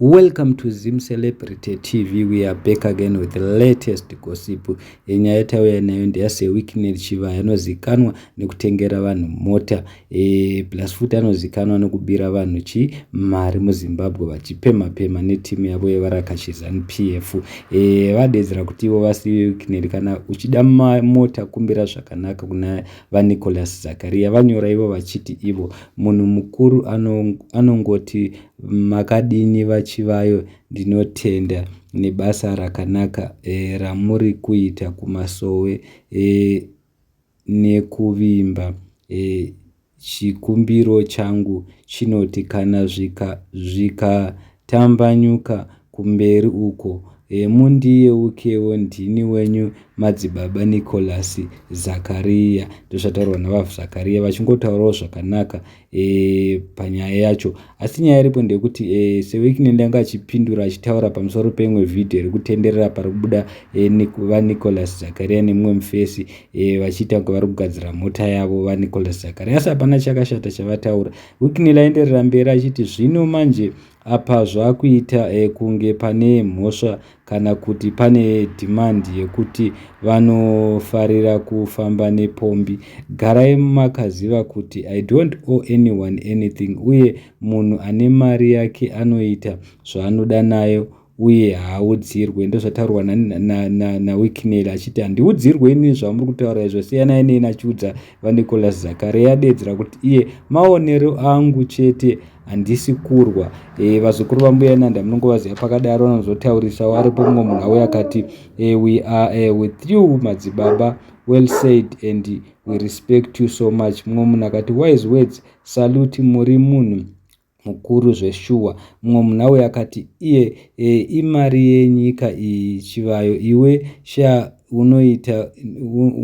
Welcome to Zim Celebrity TV. We are back again with the latest gossip. Nyaya yatauya nayo ndeyaSir Wicknell Chivayo, anozikanwa nekutengera vanhu mota plus futi anozikanwa nekubira vanhu chi mari muZimbabwe, vachipema pema netimu yavo yevarakashi ZANU PF. Vadedzera kuti ivo vaSir Wicknell, kana uchida mota, kumbira zvakanaka kuna vaNicholas Zakaria. Vanyora ivo vachiti ivo munhu mukuru anongoti makadini vaChivayo, ndinotenda nebasa rakanaka ramuri kuita kumasowe nekuvimba. Chikumbiro changu chinoti kana zvikatambanyuka kumberi uko, mundiyeukewo, ndini wenyu Madzibaba Nicholas Zakaria. Ndozvataurwa navaZakaria, vachingotaurawo zvakanaka panyaya yacho. Asi nyaya iripo ndeyekuti Sir Wicknell anga achipindura achitaura pamusoro peimwe vhidhiyo iri kutenderera pari kubuda vaNicholas Zakaria nemumwe mufesi vachiita kunge vari kugadzira mota yavo vaNicholas Zakaria, asi hapana chakashata chavataura. Wicknell aenderera mberi achiti zvino manje apa zvakuita kunge pane mhosva kana kuti pane demand yekuti vanofarira kufamba nepombi. Garai makaziva kuti I don't owe anyone anything, uye munhu ane mari yake anoita zvaanoda nayo uye haaudzirwe. Ndozvataurwa naWicknell achiti handiudzirwe ini zvamuri kutaura izvo, siyanai neni, achiudza vaNicholas Zakaria. Adedzera kuti iye maonero angu chete, handisi kurwa. Vazukuru vambuya Nanda munongovaziva pakadaro, vanozotaurisawo. Aripo mumwe munhu auya akati we are with you madzibaba, well said and we respect you so much. Mumwe munhu akati wise words, salute, muri munhu mukuru zveshuwa. Mumwe munhu auya akati iye imari yenyika iyi Chivayo, iwe sha unoita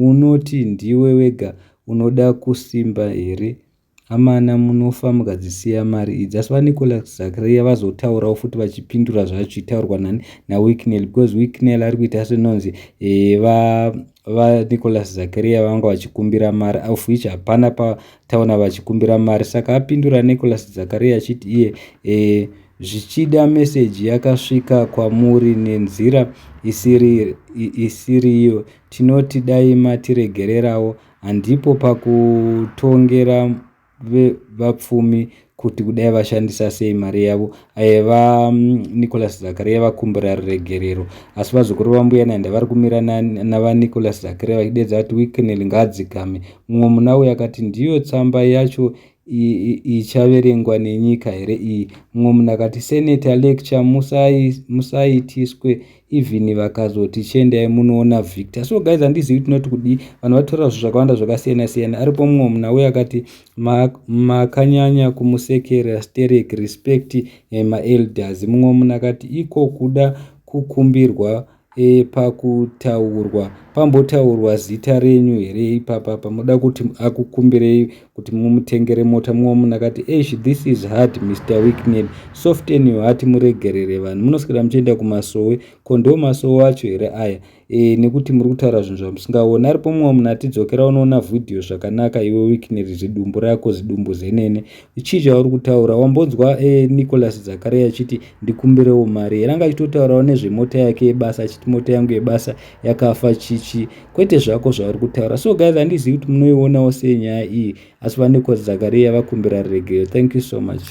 unoti ndiwe wega unoda kusimba here? Amana, munofa mukadzisiya mari idzi. Asi vaNicholas Zakaria vazotaurawo futi vachipindura zvachiitaurwa nani naWicknell, because Wicknell ari kuita senonzi vaNicholas Zakaria vanga vachikumbira mari, of which hapana pataona vachikumbira mari. Saka apindura Nicholas Zakaria achiti iye zvichida meseji yakasvika kwamuri nenzira isiriyo, tinoti dai matiregererawo. Handipo pakutongera vapfumi kuti kudai vashandisa sei mari yavo. VaNicholas Zakaria vakumbira ruregerero, asi vazukuru vambuya Nanda vari kumira navaNicholas Zakaria vachidedza kuti Wicknell ngaadzikame. Mumwe muna uyu akati ndiyo tsamba yacho ichaverengwa nenyika here iyi? Mumwe munhu akati senator lecture, musaitiswe even vakazoti chiendai munoona Victor. So guys, handizivi tinoti kudii, vanhu vatora zvinhu zvakawanda zvakasiyana siyana. Aripo mumwe munhu auya akati makanyanya kumusekera sterek, respect maelders. Mumwe munhu akati iko kuda kukumbirwa pakutaurwa pambotaurwa zita renyu here ipapa pamuda kuti akukumbirei kuti mumutengere mota? Mumwe munhu akati ash, this is hard, Mr Wicknell, soften your heart, muregerere vanhu. Munoswera muchienda kumasowe, ko ndo masowe acho here aya? Nekuti muri kutaura zvinhu zvamusingaoni. Aripo mumwe munhu atidzokera unoona vhidhiyo zvakanaka iwe Wicknell, zidumbu rako, zidumbu zenene, chii chauri kutaura? Wambonzwa Nicholas Zakaria achiti ndikumbirewo mari here? Anga achitotaurawo nezvemota yake yebasa, achiti mota yangu yebasa yakafa chichi, kwete zvako zvauri kutaura. So guys, handizivi kuti munoionawo sei nyaya iyi, asi vaNicholas Zakaria vakumbira ruregerero. Thank you so much.